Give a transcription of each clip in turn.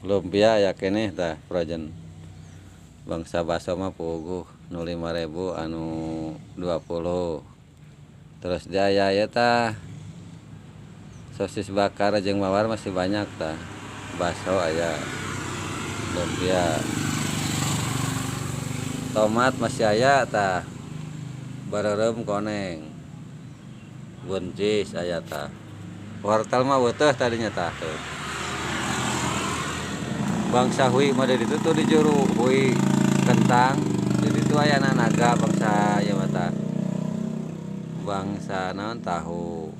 Lumpia aya keneh tah frozen. Bangsa baso mah puguh nu 5.000 anu 20. Terus dia aya ieu tah sosis bakar jeung mawar masih banyak tah. Baso aya, lumpia. Tomat masih aya tah. Bareureum koneng. Buncis aya tah. Wortel mah weutuh tadinya tah tuh. Bangsa hui mah di ditu tuh di juru hui kentang di ditu aya naga bangsa ieu mah tah. Bangsa naon tahu.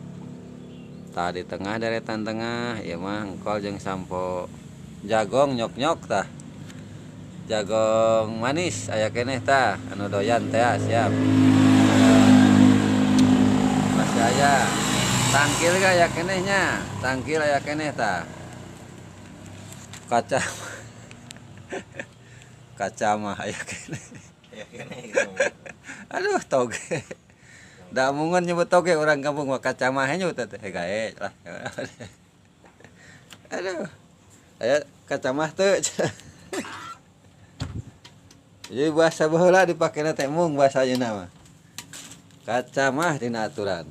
Tah di tengah deretan tengah ieu mah engkol jeung sampo. Jagong nyok-nyok tah. Jagong manis aya keneh tah anu doyan teh siap. Masih aya. Tangkil ge aya keneh nya. Tangkil aya keneh tah. Kaca kaca mah aya keneh. Aya keneh gitu. Aduh toge. Da mungun nyebut toge orang kampung mah kaca mah nyebut teh gae lah. Aduh. Aya kaca mah teu. Jadi bahasa baheula dipakena teh mung bahasa ayeuna mah. Kaca mah dina aturan.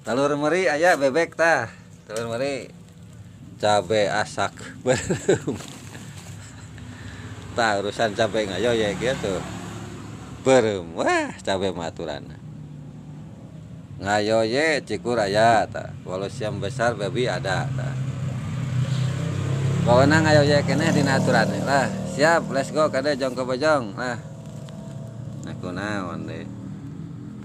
Telur meri aya bebek tah. Telur meri. Cabe asak beureum. Tah urusan cabe ngayoye kieu. Beureum wah cabe mah aturan. Ngayoye cikur aya tah. Walau siam besar babi ada tah. Pokona ngayoye keneh dina aturan lah. Siap, let's go kade jong ke bojong lah. Nah kunaon deui.